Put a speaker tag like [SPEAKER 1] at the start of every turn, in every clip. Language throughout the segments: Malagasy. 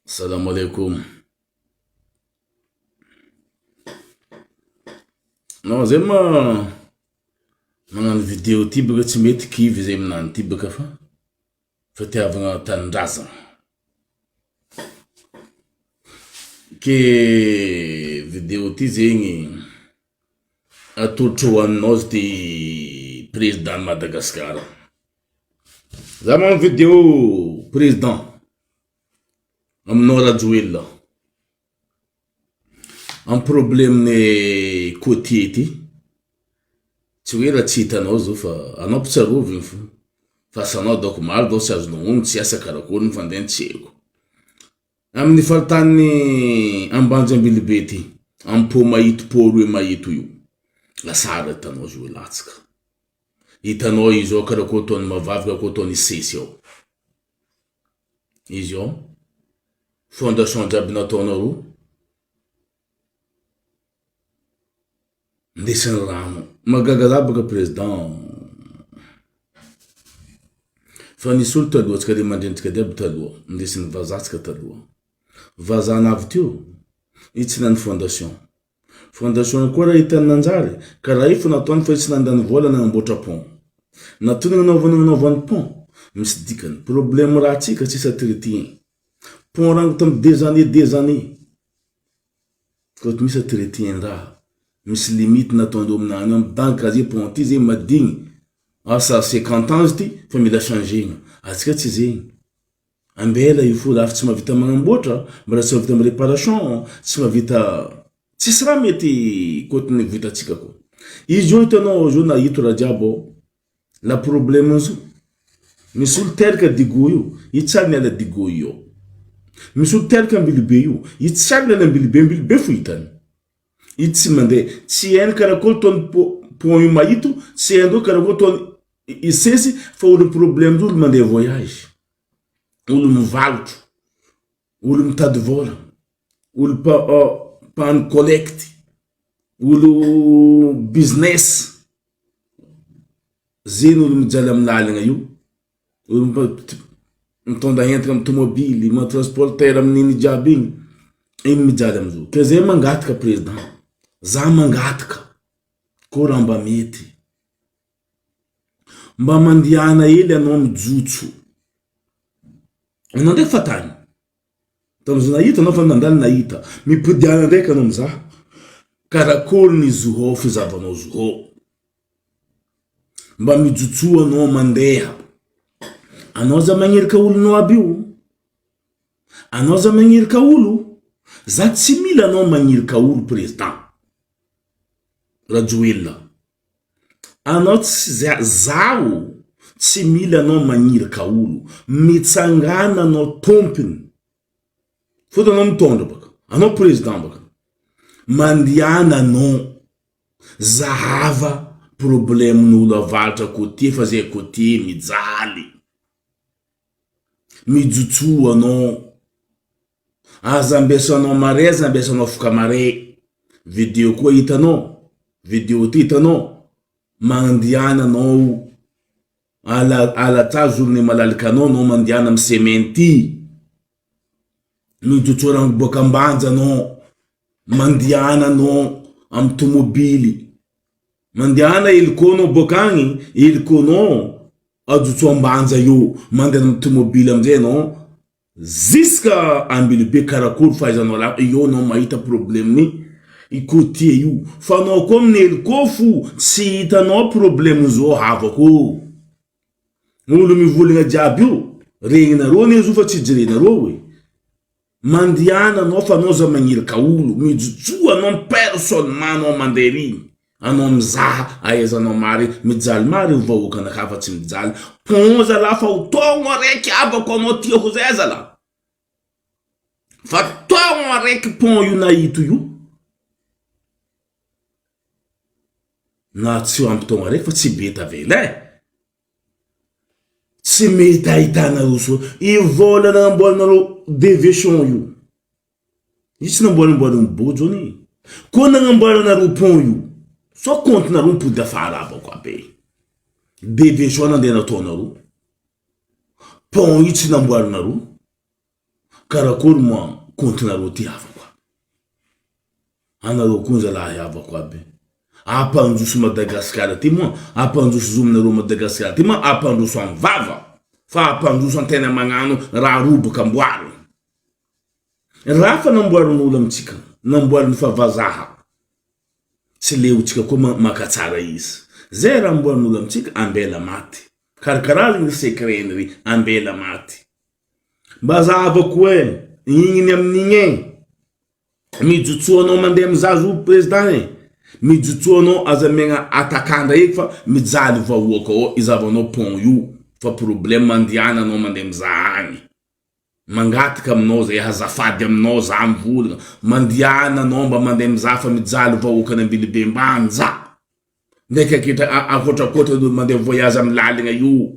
[SPEAKER 1] Salam alaikum. Anao zay ma magnano vidéo ty baka tsy mety kivy zay aminany ty baka fa fitiavagna tanindrazagna. Ke vidéo ty zegny atolotro ho anao izy ty président Madagascar. Za magnano vidéo président aminao Rajoelina am problème ny côtier ty, tsy hoe raha tsy hitanao zao fa anao mpitsarovigny fo fa asanao daoko maro dao tsy azonao ogno tsy asa karakory ny fandehany tsy haiko. Amin'ny faritanin'i Ambanja Ambilobe ty, am pont Mahito pont roe Mahito io, lasary hitanao izy io latsaka. Hitanao izy ao karakory ataon'ny mahavavy karakory ataon'ny sesy ao. Izy ao, fondation jiaby nataonareo, ndesin'ny rano. Mahagaga za baka président fa nisy olo taloha antsika ray aman-drenintsika jiaby taloha, ndesin'ny vazaha tsika taloha. Vazaha navy teo, izy tsy nano fondation. Fondation io koa raha hitany nanjary, karaha io fo nataony fa izy tsy nandany vola nagnamboatra pont. Natony nanaovany nanaovany pont, misy dikany. Problème raha tsika tsisy entretien. Pont rango tamy des années des années. Koa misy entretien raha. Misy limite nataondreo aminany ao, midanka ze pont ty ze madigny. Asa 50 ans izy ty fa mila changer-gna. Atsika tsy zegny. Ambela io fo raha tsy mahavita magnamboatra, mbola tsy mahavita mi-reparation, tsy mahavita, tsisy raha mety kôtiny vitantsika koa. Izy io hitanao zao na ito raha jiaby ao, la problème zao, misy olo teraka Digo io, io tsy ary niala Digo io ao. Misy olo teraka Ambilobe io, io tsy ary niala Ambilobe, Ambilobe fo hitany. Io tsy mandeha, tsy hainy karakôry ataon'ny pont io mahito, tsy haindreo karakôry ataon'ny Isesy fa olo problème olo mandeha voyage, olo mivarotro, olo mitady vôla, olo mpagnano collecte, olo business, zegny olo mijaly amy lalagna io, olo mitondra entana amy tomobily, ma transporteur amin'igny jiaby igny, igny mijaly amizao, ke zay mangataka président, za mangataka kô raha mba mety. Mba mandehana hely anao mijotso. Anao ndraiky fa tany. Tamin'izy nahita anao fa nandalo nahita. Mipodiana ndraiky anao mizaha. Karakory ny zohao fizahavanao zohao. Mba mijotsoa anao mandeha. Anao aza magniraka olonao aby io. Anao aza magniraka olo. Za tsy mila anao magniraka olo président. Rajoelina. Anao tsy zaho tsy mila anao magniraka olo, mitsangana anao tompony, fotony anao mitondra baka, anao président baka, mandiana anao zahava problème n'olo avaratra côtier fa zay côtier mijaly, mijotsoa anao, aza ambesanao mare aza ambesanao foka mare, video koa hitanao, video ty hitanao, mandiana anao ala alatsaho journée malalaka anao anao mandiana amy semaine ty, mijotsoa rano boaka ambanja anao, mandiana anao amy tomobily, mandiana hélico anao boaka agny, hélico nao ajotso ambanja eo, mandeha amy tomobily amizay anao Ziska Ambilobe karakory fahaizanao raha eo anao mahita problème ny i côtier io fa anao koa amin'ny hélico fo tsy hitanao problème zao havako ô! Olo mivolagna jiaby io regninareo anie izy io fa tsy jerenareo e! Mandehana anao fa anao za magniraka olo mijotsoa anao personnement anao mandeha ery Anao mizaha ahaizanao mare mijaly mare io vahoaka anakahy fa tsy mijaly pont zalahy fa ho taogno araiky havako anao tia ho zay zalahy fa taogno araiky pont io nahito io na tsy ampy taogno araiky fa tsy be tavela e tsy mety ahitanareo soa io vola nanamboarinareo deviation io Io tsy namboarimboarin'i Bojo anie. Koa nagnamboaranareo pont io, sao compte nareo mipody afara avao aby e. Deviation nandeha nataonareo. Pont io tsy namboarinareo. Karakory moa compte-nareo ty havako aby. Anareo koa zalahy havako aby. Ampandroso Madagascar ty moa, ampandroso zoom nareo Madagascar ty moa ampandroso am vava fa ampandroso antena magnano raha roboka amboariny. Raha fa namboarin'olo amintsika, namboariny fa vazaha, tsy leontsika koa maka tsara izy. Zay raha amboarin'olo amintsika, ambela maty. Karakaraha zegny secret-ny ry ambela maty. Mba zahavako e, igny ny amin'igny e. Mijotsoa anao mandeha mizaha zo président e, mijotsoa anao aza miaigna atakandra eky fa mijaly vahoaka ao izahavanao pont io fa problème andiana anao mandeha mizaha agny. Mangataka aminao zay azafady aminao za mivolagna mandiana anao mba mandeha mizaha fa mijaly vahoakan Ambilobe mbanja ndraiky aketra akotrakotra olo mandeha voyage am laligna io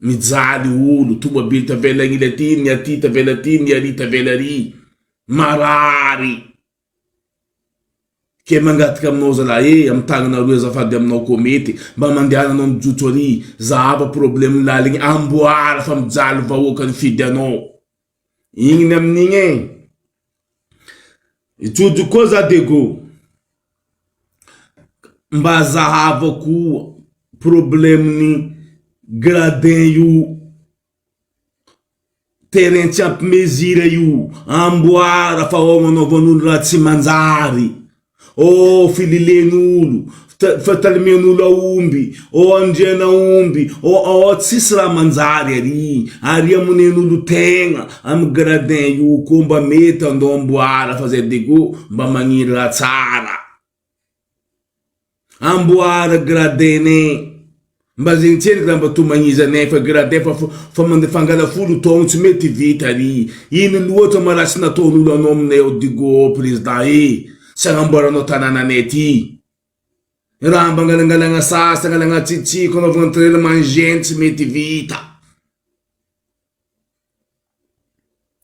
[SPEAKER 1] mijaly olo tomobily tavela agnila aty ny aty tavela aty ny ary tavela ary marary Ke mangataka aminao zalahy e, am tagnana roy azafady aminao ko mety mba mandehana anao mijotso ary zahava problème laligny amboara fa mijaly vahoaka nifidy anao igny ny amin'igny e. Jojo koa za Dego mba zahava koa problème ny gradin io. Terrain tsy ampy mesure io, amboara fa ao agnanaovan'olo raha tsy manjary, oh fililen'olo, fatalimian'olo aomby, oh andriana aomby, oh oh tsisy raha manjary ary, ary amonen'olo tegna amy gradin io koa mba mety andao amboara fa zay dego mba magniry raha tsara. Amboara gradin ne mba zegny tsendriky raha mba tomagnizanay fa gradin fa fa mandeha fangala folo taogno tsy mety vita ry ino loatra ma raha tsy nataon'olo anao aminay ao Digo ao président e tsy agnamboaranao tanànanay ty raha mba angalangalagna sasy angalagna tsitsiko anaovagna trailement hygiène tsy mety vita.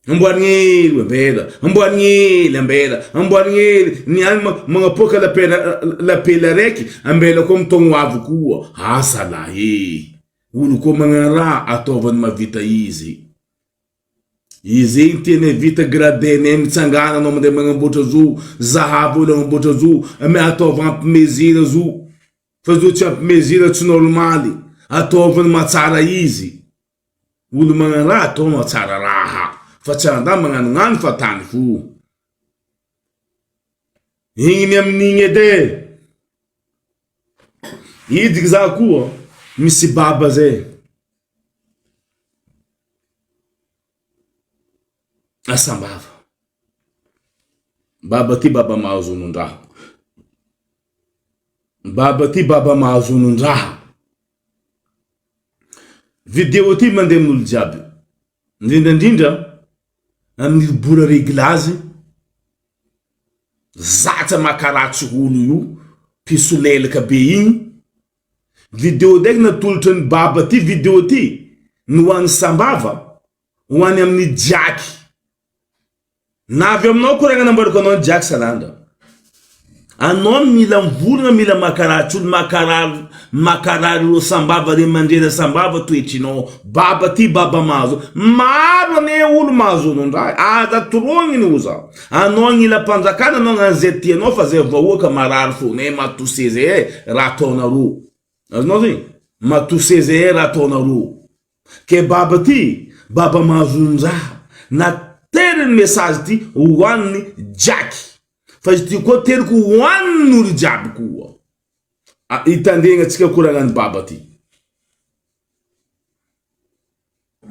[SPEAKER 1] Amboarigny hely ambela, amboarigny hely ambela, amboarigny hely, ny any magnapoaka lapela lapela araiky, ambela koa amy taogno ho avy koa, asa lahy e! Olo koa magnano raha ataovany mahavita izy, izy igny tianay vita gradenay mitsangana anao mandeha magnamboatra zo, zahavo olo agnamboatra zo, mais ataovy ampy mesure zo, fa zo tsy ampy mesure tsy normaly, ataovany mahatsara izy. Olo magnano raha atao mahatsara raha fa tsy andahy magnanognano fa tany fo. Igny ny amin'igny edy e. Idiky za koa misy baba zay. Asambava. Baba ty baba mahazo onon-draha. Baba ty baba mahazo onon-draha. Video ty mandeha amin'olo jiaby, indrindra indrindra amin'ny bora reglazy zatra makaratsy olo io mpisolelaka be igny, video ndraiky natolotra ny baba ty video ty ny ho an'i sambava ho any amin'ny jaky. Na avy aminao koragna namboariko anao ny Jack Salandra. Anao mila mivolagna mila makaratsy olo makarary makarary ireo sambava reny mandrera sambava toetrinao baba ty baba mahazo maro anie olo mahazo anao ndray aza torogniny oza anao agnilam-panjakana anao agnano zay tianao fa zay vahoaka marary fonay matose zay raha ataonareo azonao zegny matose zay raha ataonareo Ke baba ty baba mahazonjaha nateriny message ty hoaniny jaky fa izy ty koa teriko hoaniny olo jiaby koa hitandregna tsika koragnany baba ty.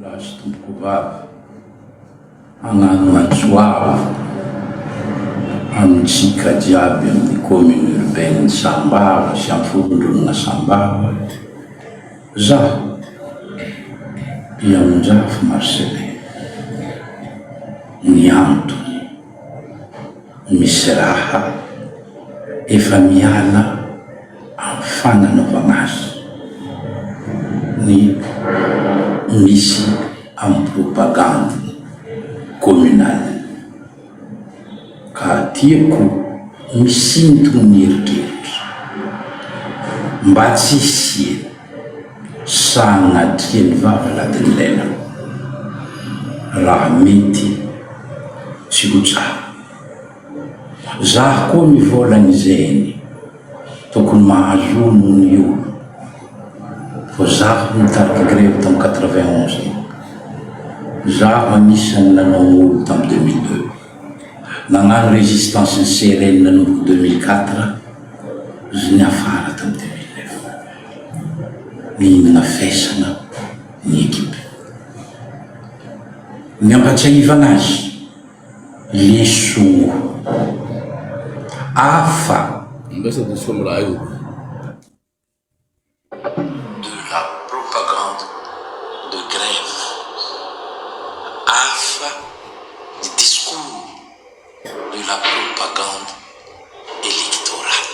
[SPEAKER 2] Lahy sy tompoko vavy, hagnano antso avo amintsika jiaby amin'ny commune urbaine Sambava sy Amporondromina Sambava. Zaho, Iamonjafy Marcellin, ny antony, misy raha efa miala amin'ny fagnanaovagna azy ny misy amin'ny propagande communale. Ka tiako misintona ny eritreritra mba tsy hisian' sagnatria ny vava ladin'ny lela. raha mety tsy ho tsara. Zah koa mivolagny zegny, tokony mahazo ono ny olo, fô zaho nitariky grevy tam 91 igny, zaho agnisan'ny nanao olo tam 2002, nagnano résistance ny CRN nanomboky 2004 zy niafara tam 2009, nihinagna fesagna ny equipe. Ny ampatsiahivagna azy. Lesogno hafa. De la propagande de grève hafa ny discours de la propagande électorale.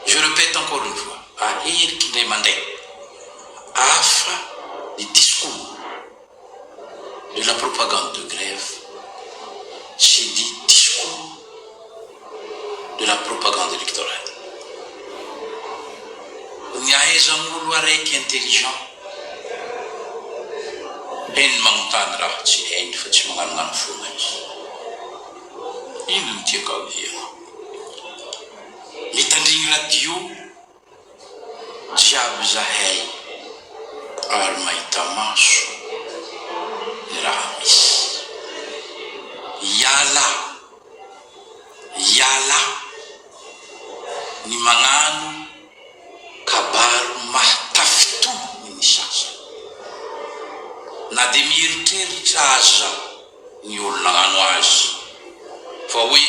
[SPEAKER 2] Je répète encore une fois, aheriky indray mandeha, hafa ny discours. de la propagande de grève sy ny discours de la propagande électorale. Ny ahaizan'olo araiky intelligent hainy magnontany raha tsy hainy fa tsy magnanognano foana izy. Ino no tiako aviana? Mitandrigny radio Jiaby zahay ary mahita maso ny raha misy. Hiala hiala ny magnano kabary mahatafitohiny ny sasany. Na dia mieritreritra aza ny olo nagnano azy fa hoe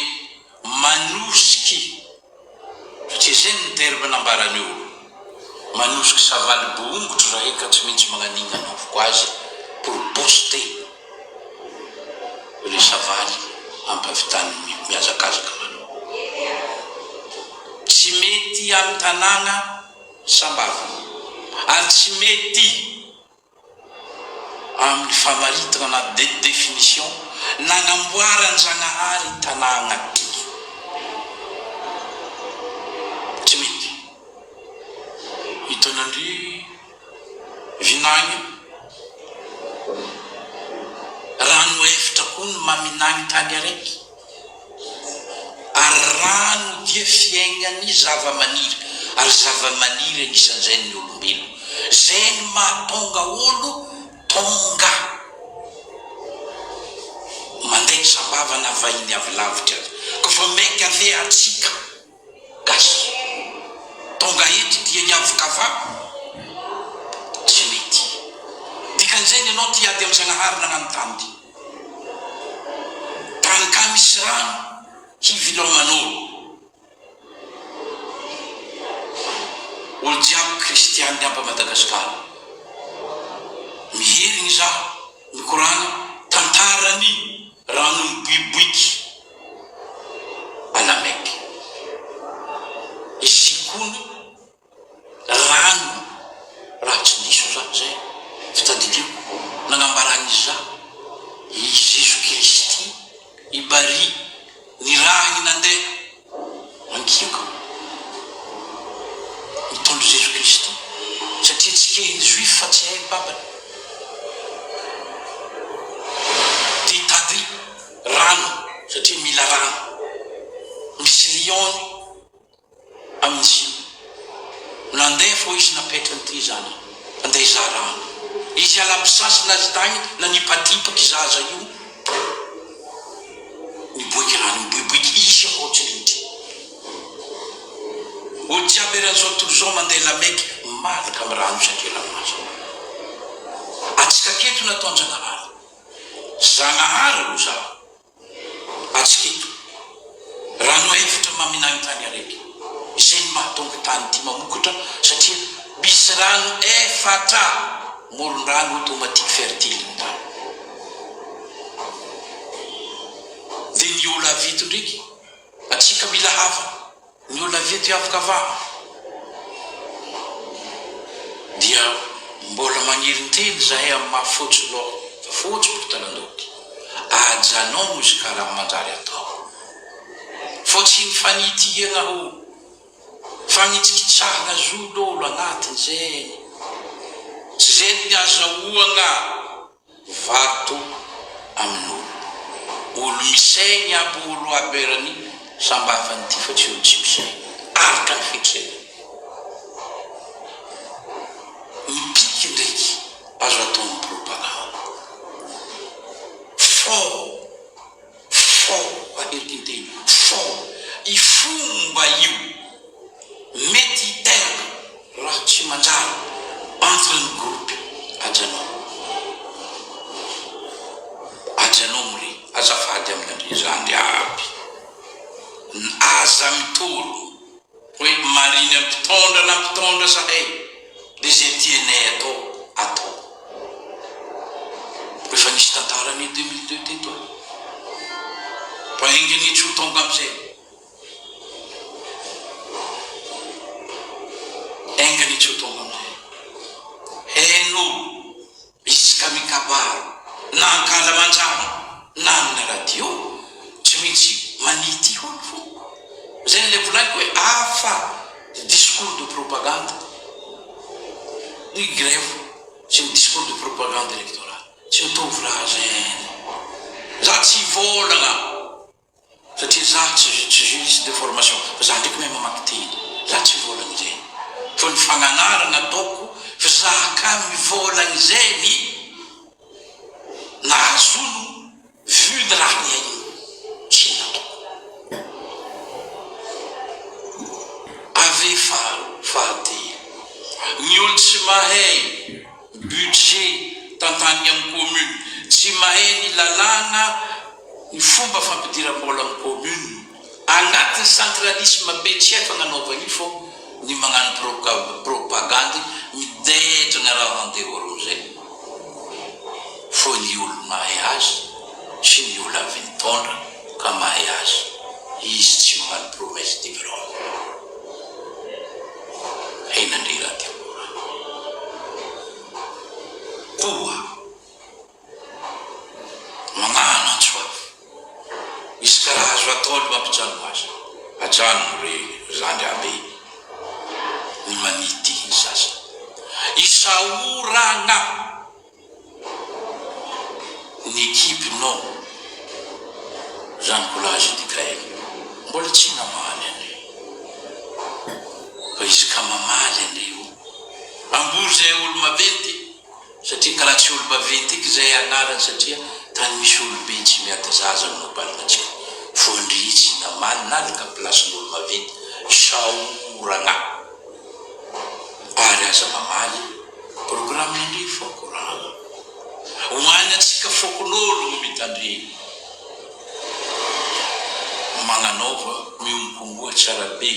[SPEAKER 2] manosiky Satria zay ny terme nambarany olo. Manosiky savaly bohongotro zahay ka tsy maintsy magnanigny anaoviko azy pour booster le savaly ampavitany mihazakazaka manao. Tsy mety amy tanàgna Sambava ary tsy mety. Amin'ny famaritana na définition nagnamboaran-Jagnahary tanàgna ty. Tsy mety. Hitanandry vinagny rano efitra koa ny maminagny tany araiky. Ary rano dia fiaignan'ny zava-maniry, ary zava-maniry anisan'izay ny olombelona. Zay no mahatonga olo tonga mandeha sambava na vahiny avy lavitra aza. Ka vao maika ve atsika gasy tonga eto dia hiavokava? Tsy mety. Dikan'izay ny anao ty hiady am-Zagnahary nagnano tany ty. Tany ka misy rano hiviloman'olo. Olo jiaby kristianina aby a Madagascar. Miherigny zaho mikoragna tantarany rano miboiboiky a La Mecque. Izy kony Rano raha tsy diso za zay fitadidiako nagnambaran'iza i Jeso Kirisity i Bari nirahiny nandeha ankiaka mitondra Jeso Kirisity satria tsikehiny juif fa tsy hainy babany de hitady rano satria mila rano misy lion Amin'izio. Nandeha fô izy napetrany ty zanany. Andeha hizaha rano. Izy hiala-pisasina azy tagny nanipatipaky zaza io. Niboiky rano, miboiboiky izy akao tsy rindry. Olo jiaby eran'izao tontolo izao mandeha lameky malaka am rano satria ranomasina. Atsika aketo nataon-Jagnahary. Zagnahary ro zaho. Atsiketo. Rano efitra maminagny tany araiky. Izay no mahatonga tany ty mamokatra satria misy rano efatra moron-drano automatique fertile ny tany. Dia ny olo avy eto ndreky atsika mila havana. Ny olona avy eto hiavokavaha dia mbola magnerin-teny zahay amin'ny maha fotsy loha fa fotsy boko talandoky. Ajanogno izy ka raha manjary atao. Fô tsy ny fanitiagna ho fagnitsikitsahagna zo lolo agnatiny zegny. Tsy zegny ny azahoagna vato. Olo misaigny aby olo aby erany sambavany ty fa tsy olo tsy misaigny araka ny fieritreretana. Ny piky ndraiky azo atao ny propagande. Fô fô aheriko ny teny fô i fomba io mety hiteraka raha tsy manjary entre ny groupe ajanao ajanao re azafady aminandre zandry aby aza mitoro hoe mariny ampitondra na mpitondra zahay de ze tianay atao atao efa nisy tantara ny 2002 teto e fa enga anie tsy ho tonga amizay. Enga anie tsy ho tonga amin'izay. Heno isaka mikabary na ankalamanjana na amina radio, tsy maintsy manity hono fo. Zay ilay volagniko hoe hafa ny discours de propagande ny grève sy ny discours de propagande électorale. Tsy mitovy raha zay. Za tsy hivôlagna. Satria za tsy tsy juriste de formation fa za ndraiky mahay mamaky teny, za tsy vôlagny zegny fa ny fagnanaragna ataoko fa za ka mivôlagny zegny nahazono vu ny raha niaignako tsy nataoko ave faharoa fahatelo ny olo tsy mahay budget tantanigny amy commune tsy mahay ny lalàgna Ny fomba fampidiram-bola amin'ny commune agnatin'ny centralisme be tsy hay fagnanaovagna io fô ny magnano propagandy midetragna raha en dehors amizay fô ny olo mahay azy sy ny olo avy nitondra ka mahay azy izy tsy magnano promesse développement hainandre raha tiako koragna koa. Magnano antso avo. Misy karaha azo atao ny mampijanona azy. Ajanony re zandry abe ny manity ny zaza. Isaoragna ny equipe nao zany collage DKM. Mbola tsy namaly andre. Fa izy ka mamaly andre io. Ambory zay olo maventy. Satria karaha tsy olo-baventy eky zay anarany satria tany misy olobe tsy miady zaza no mampalina antsika voandritsy na manalaka place-n'olo-maventy isaoragna ary aza mamaly programme ndry fô koragna ho any antsika fokonologno mitandregny magnanaova mihonkongoa tsara be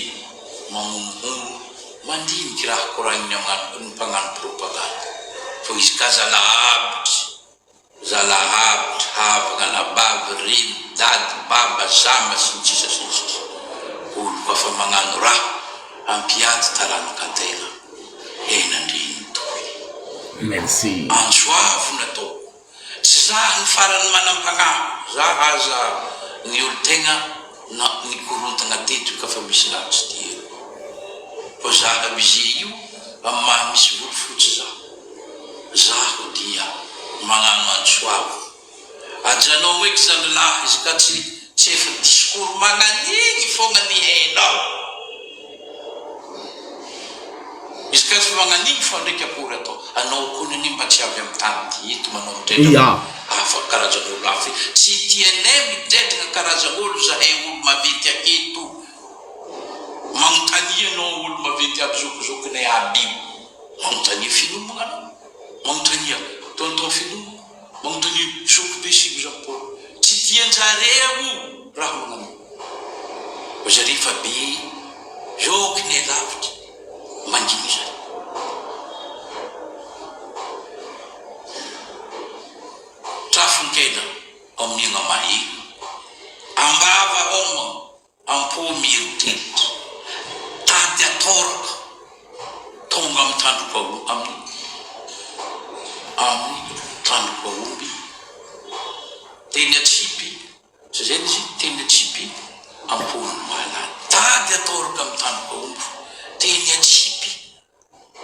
[SPEAKER 2] mamonohono Mandiniky raha koragniny ny mpagnano propagande fô izy ka zalahabitry zalahabitry havagna anabavy reny dady baba zama sy ny sisa sy ny sisa olo koa fa magnano raha hampiady taranaka antegna hena ndreny toy
[SPEAKER 1] Merci.
[SPEAKER 2] Antso avo nataoko. Tsy za no farany manam-pagnahy, za aza ny olo-tegna na nikorontagna teto ka fa misy raha tsy tiako. Fa za abusé io am maha misy volo fotsy za. Zaho dia magnano antso avo. Ajanao eky zandry lahy izy ka tsy tsy efa discours magnanigny fogna ny hainao. Izy ka tsy magnanigny fa ndraiky akory atao. Anao kony anie mba tsy avy am tany ty eto manao midredra
[SPEAKER 1] Ya.
[SPEAKER 2] hafa karazan'olo hafa e. Tsy tianay midredragna karazan'olo zahay olo maventy aketo. Magnontania anao olo maventy aby zokizokinay aby io. Magnontania finomagna anao. Magnontania tonton finomagna. Magnontania zokibe simo Jean Paul. Tsy tianjareo raha magnanio. Fa zare efa be zokinay lavitra. Mangina izany. Trafon-kena amiagna mahery. Am-bava homagna, am-po mieritreritra. Tady atôraka, tonga amin'ny tandroka amin'ny amin'ny tandroka omby. Teny atsipy, tsy izay izy, teny atsipy am-pon'ny mahalala. Tady atôraka amin'ny tandroka omby, teny atsipy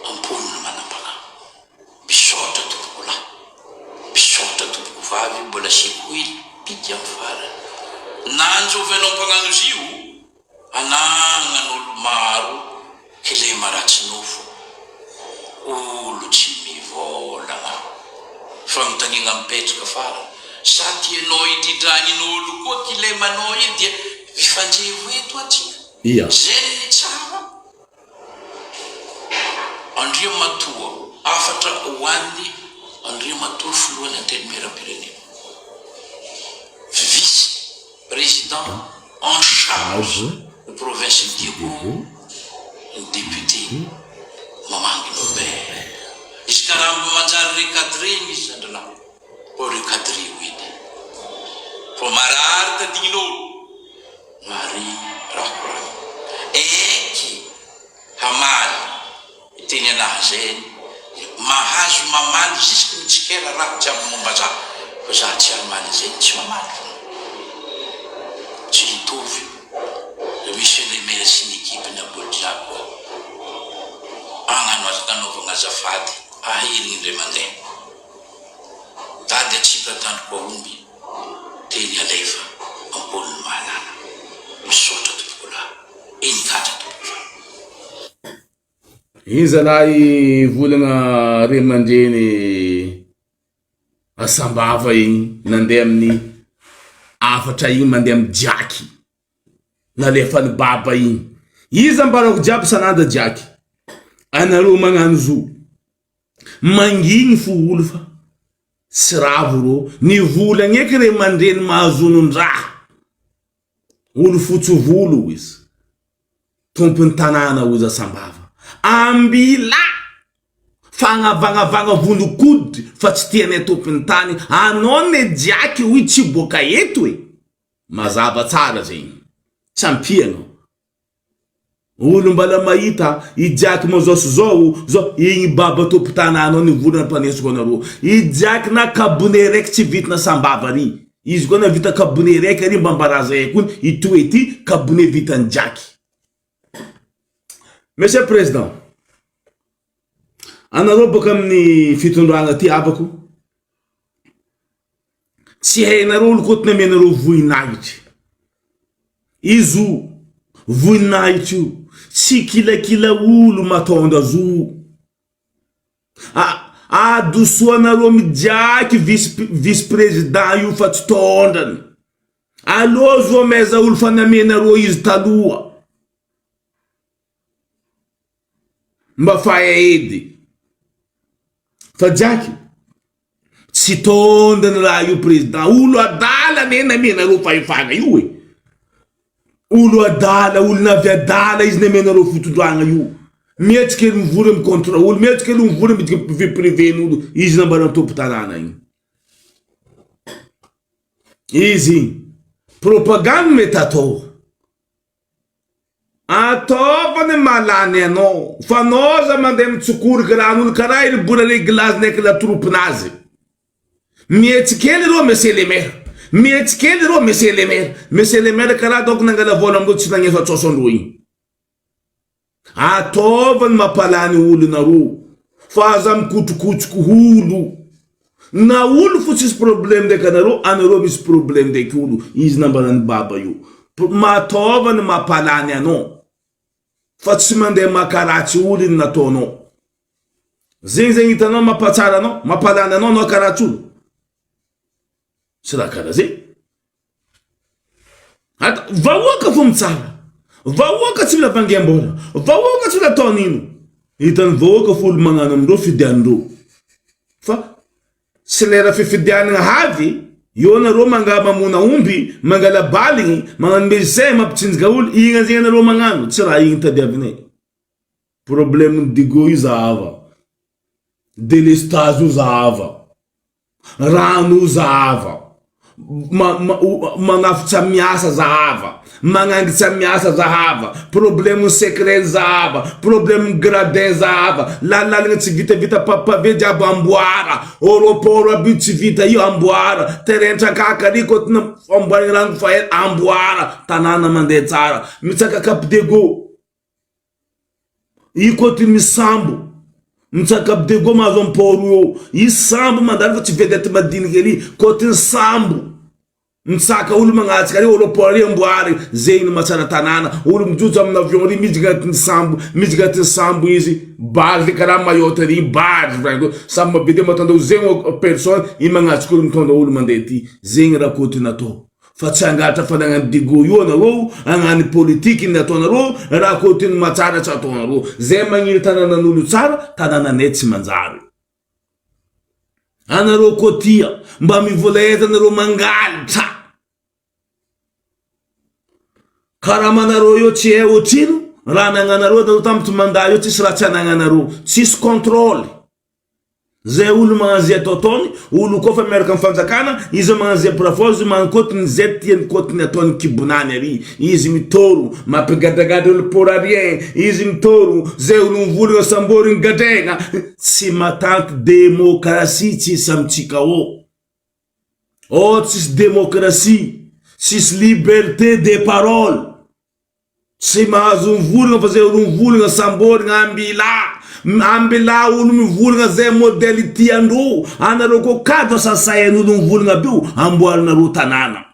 [SPEAKER 2] Amponina manam-panahy. Misaotra tompoko lahy. Misaotra tompoko vavy mbola asiako hely pika am farany.
[SPEAKER 3] Nanjovy anao mpagnano izy io, anagnan'olo maro kilema ratsy nofo, olo tsy mivôlagna. Fanontaniagna mipetraka farany, sa tianao hidridragnin'olo koa kilemanao io dia mifanjevo eto atsika?
[SPEAKER 1] Ia.
[SPEAKER 3] Zegny ny tsara? Andriamatoa, hafatra ho an'ny Andriamatoa Filohan'ny Antenimierampirenena, Vice Président en charge ny province Diego, ny député Mamangy Norbert. Izy ka raha mba manjary recadrer-na izy zandrilahy, mbô recadrer-o edy. Fa marary tadignin'olo. Marie Rakorano. Eky hamaly hiteny anahy zay mahazo mamaly jusque mitsikera raha jiaby momba za fa za tsy hamaly zegny tsy mamaly fona tsy hitovy ry monsieur le maire sy ny equipe ny aboly jiaby koa agnano anaovagna azafady aherigny indray mandeha tady atsipy atandroko aomby Teny alefa ampon'ny mahalala. Misaotra tompokolahy. Enikatra tompokovavy.
[SPEAKER 1] Iny zalahy volagna ray aman-dreny Sambava igny nandeha amin'ny hafatra igny mandeha amin'ny jaky nalefan'i baba igny. Iza ambarako jiaby sananda jaky anareo magnano zo mangigny fo olo fa Tsy ravo rô, ny volagna eky ray aman-dreny mahazo onon-draha, olo fotsy volo hoy izy, tompon'ny tanàna hoy izy Sambava, ambila fagnavagnavagna volon-koditry fa tsy tianay tompon'ny tany, anao ne jiaky hoy tsy boaka eto e, mazava tsara zegny, tsy ampianao. Olo mbala mahita i Jack mo zao sy zao zao igny baba tompotanàna ao nivolana mpanesiko anareo i Jack na kabone raiky tsy vitana sambava ary izy koa navita kabone raiky ary mba ambaraza aiko iny i toe ty kabone vitan'i Jack Monsieur Président anareo boka amin'ny fitondragna ty havako Tsy hainareo olo koa tinamenareo vohinahitry. Izy io voninahitry io tsy kilakila olo matôndra zo. A adosoanareo mijaky vice vice président io fa tsy tôndrany. Alô zo amaiza olo fa namenareo izy taloha. Mba fahay edy. Fa jaky Tsy tondiny raha io président, olo adala anie namenareo fahefana io e, olo adala, olona avy adala izy namenareo fitondragna io, mihetsika ery mivory amy contre olo, mihetsika ery mivory amy vie privée n'olo, izy nambaran'ny tompon-tanàna igny, izy igny, propagande mety atao. Ataova ny mahalany anao fa anao aza mandeha mitsokoriky ran'olo karaha iry bola reglazy ndraiky la troupe nazy. Mihetsy kely reo monsieur le maire. Mihetsy kely reo monsieur le maire. Monsieur le maire karaha donc nangala vola amindreo tsy nagnefa tsôsy andreo igny. Ataova ny mampalany olo nareo fa aza mikotrokotroky olo. Na olo fo tsisy problème ndraiky anareo, anareo misy problème ndraiky olo, izy nambaran'i baba io. Mataova ny mampalany anao fa tsy mandeha maka ratsy olo iny nataonao. Zegny zegny hitanao mampatsara anao, mampalany anao anao karatsy olo. Tsy raha karaha zegny. At vahoaka fo mitsara, vahoaka tsy mila vangiam-bola, vahoaka tsy mila atao an'ino. Hitan'ny vahoaka fo olo magnano amindreo fidianindreo. Fa tsy lera fifidianana havy eo nareo manga mamona omby, mangala baligny, magnano medecin, mampitsinjaka olo, igny anzegny anareo magnano, tsy raha igny tadiavinay. Problème-n'ny Digo io zahava, delestage io zahava. Rano zahava, manafotsa miasa zahava, magnangitsa miasa zahava, problème secret zahava, problème gradin zahava, lalalagna tsy vitavita pavé jiaby amboara, aéroport aby io tsy vita io amboara, terrain trakaka ary kôtina amboarigna rano fa ela amboara, tanàna mandeha tsara, mitsaka cap diego. I côté misy sambo mitsaka Cap de Go mahazo am port io eo. Hisy sambo mandalo fa tsy vedette madinika ery côté ny sambo. Mitsaka olo magnatsika reo olo port ry amboary zegny no mahatsara tanàna olo mijotso aminy avion ry miditra agnatin'ny sambo miditra agnatin'ny sambo izy barge karaha Mayotte ry barge volagniko sambo maventy mahatondra olo zegny personne i magnatsika olo mitondra olo mandeha ty zegny raha kôty natao fa tsy hangalatra fanagnan'i Digo io anareo hagnano politique ny ataonareo raha kôty ny mahatsara tsy ataonareo zay magniry tanànan'olo tsara tanànanay tsy manjary. Anareo koa tia mba mivoleza anareo mangalatra karamanareo eo tsy hay otrino raha anagnanareo anareo tam tsy mandat eo tsisy raha tsy anagnanareo tsisy controle zay olo magnano zay ataotaony olo koa fa miaraka am fanjakana izy magnano zay bravo izy magnano kotiny zay tiany kotiny ataony kibonany ary izy mitoro mampigadragadra olo pour rien izy mitoro zay olo mivolagna samborigny gadraigna Tsy matanty demokrasia tsisy amintsika ô! Ô tsisy demokrasia, tsisy liberté de parole, tsy mahazo mivolagna fa zay olo mivolagna samborigna ambilà, ambilà olo mivolagna zay modèle tiandreo, anareo koa cadre sasain'olo mivolagna aby io amboarinareo tanàna.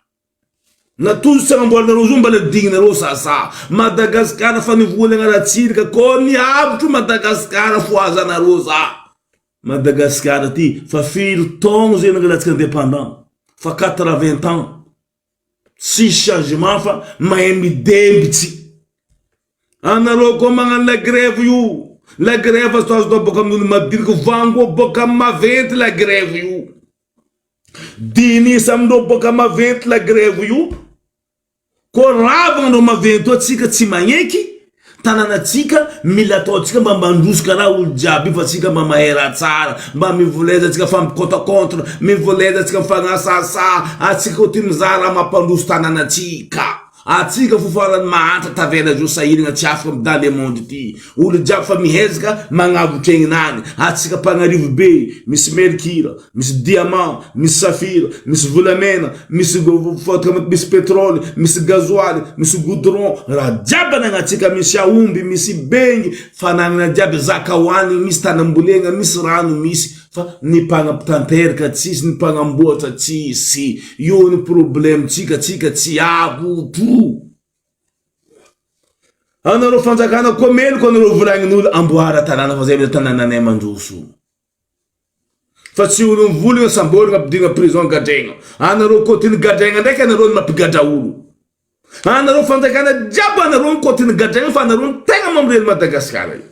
[SPEAKER 1] Na tojo tsy agnamboarinareo zo mbala digninareo sasa. Madagascar fa nivolagna ratsiraka ko niavotro Madagascar fohazanareo za. Madagascar ty fa firy taogno zay nangalatsika indépendant? Fa 80 ans. Tsisy changement fa mahay midembitsy. Anareo koa magnano la grève io. La grève azo atao boka amin'olo madiniky vangoa boka amin'ny maventy la grève io. Diniho amindreo boka maventy la grève io, koa ravagna andreo maventy io atsika tsy magneky, tanànatsika mila ataontsika mba mandroso karaha olo jiaby io fa tsika mba mahay raha tsara, mba mivoleza atsika fa mi-compte contre, mivoleza atsika mifagnasasa, atsika koa tia mizaha raha mampandroso tanànatsika. Atsika fo farany mahantra tavela zao sahiragna tsy afaka am dans le monde ty olo jiaby fa mihezaka magnavotra egninany atsika mpagnarivo be misy mercure misy diamant misy safira misy volamena misy misy petrole misy gazoaly misy goudron raha jiaby anagnatsika misy aomby misy bengy fanagnana jiaby zaka hoanigny misy tany ambolegna misy rano misy Fa ny mpanatanteraka tsisy, ny mpanamboatra tsisy. Io ny problème tsika, tsika tsy avotro. Anareo fanjakana koa meloka anareo volagnin'olo amboara tanàna fa zay mila tanànanay mandroso. Fa tsy olo mivolagna samborigna ampidirina prison gadraigna. Anareo kotiny gadraigna ndraiky anareo no mampigadra olo. Anareo fanjakana jiaby anareo ny kotiny gadraigna fa anareo no tegna mamorely Madagascar io.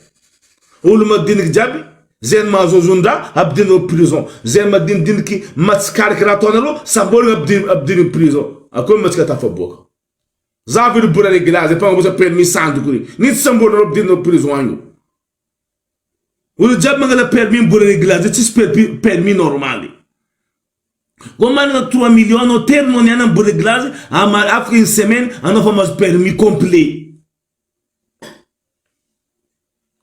[SPEAKER 1] Olo madiniky jiaby zay ny mahazoazon-draha ampidirina prison, zay madinidiniky matsikariky raha ataonareo samborina ampidirina prison. Akory ma tsika tafaboaka. Za ve ry bola reglazy mpagnamboatra permis sandoko ry. Nitsy samborinareo ampidirina prison agny io. Olo jiaby mangala permis mbola reglazy tsisy permis normaly. Koa manana 3 millions anao telo niany am reglage afaka une semaine anao fa mahazo permis complet.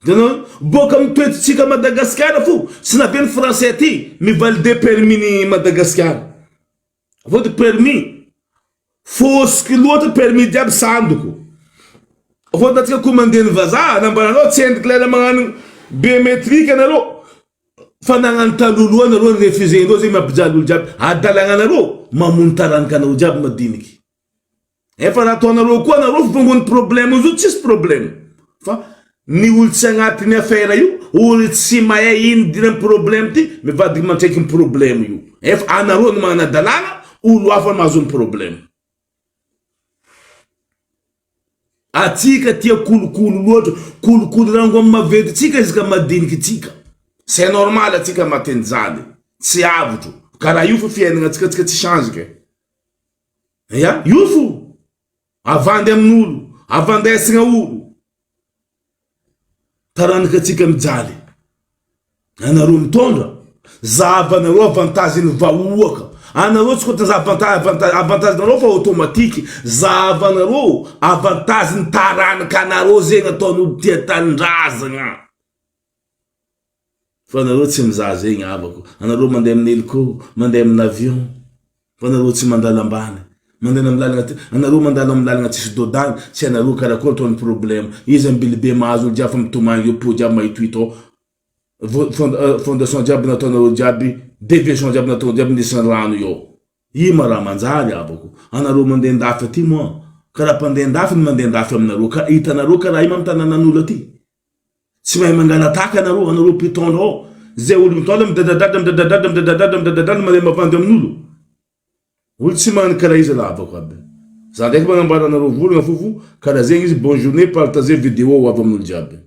[SPEAKER 1] Hitanao? Boaka amin'ny toetritsika Madagasikara fo tsy nabe ny français aty mi-valider permis ny Madagasikara. Vao permis fôsiky loatra permis jiaby sandoko. Vao antsika koa mandeha ny vazaha nambaranao tsy endriky lera magnano biométrique anareo. Fa nagnano taloha nareo ny refuse ndreo zegny mampijaly olo jiaby adalagna nareo mamono taranaka anareo jiaby madiniky efa raha ataonareo koa nareo fivongony problème izy io tsisy problème fa ny olo tsy agnatiny affaire io olo tsy mahay ino idirany problème ty mivadiky mantraiky ny problème io efa anareo no magnano adalagna olo hafa mahazo ny problème. Atsika tia kolikoly loatra, kolikoly rango am maventy tsika izy ka madiniky tsika, c'est normal atsika matinjaly, tsy avotro, karaha io fo fiainagna tsika, tsika tsy change ke, ya io fo, avandy amin'olo, avandesagna olo. Taranaka tsika mijaly. Anareo mitondra, zahavanareo avantage ny vahoaka. Anareo tsy kotona avantage avantage nareo fa automatique. Zahavanareo avantage ny taranaka anareo zegny ataon'olo tia tanindrazagna. Fa anareo tsy mizaha zegny havako. Anareo mandeha amin'ny hélico, mandeha amin'ny avion. Fa anareo tsy mandalo ambany. Mandeha amin'ny lalagna ty, anareo mandalo amin'ny lalagna tsisy dodany, tsy anareo karakory ataony problème. Iza ambilibe mahazo olo jiaby fa mitomagny eo po jiaby mahitohito ao. Fondation jiaby nataonareo jiaby, deviation jiaby nataonareo jiaby nisy rano eo. Io ma raha manjary havako. Anareo mandeha andafy aty moa karaha mpandeha andafy ny mandeha andafy aminareo ka hitanareo karaha io ma am tananan'olo aty. Tsy mahay mangalataka anareo, anareo mpitondra ao. Zay olo mitondra midadadada midadadada midadadada midadadada mandeha mavandy amin'olo. Olo tsy magnano karaha izy raha havako aby. Za ndraiky magnambara anareo volagna fofo karaha zegny izy bonne journée partager vidéo ho avy amin'olo jiaby.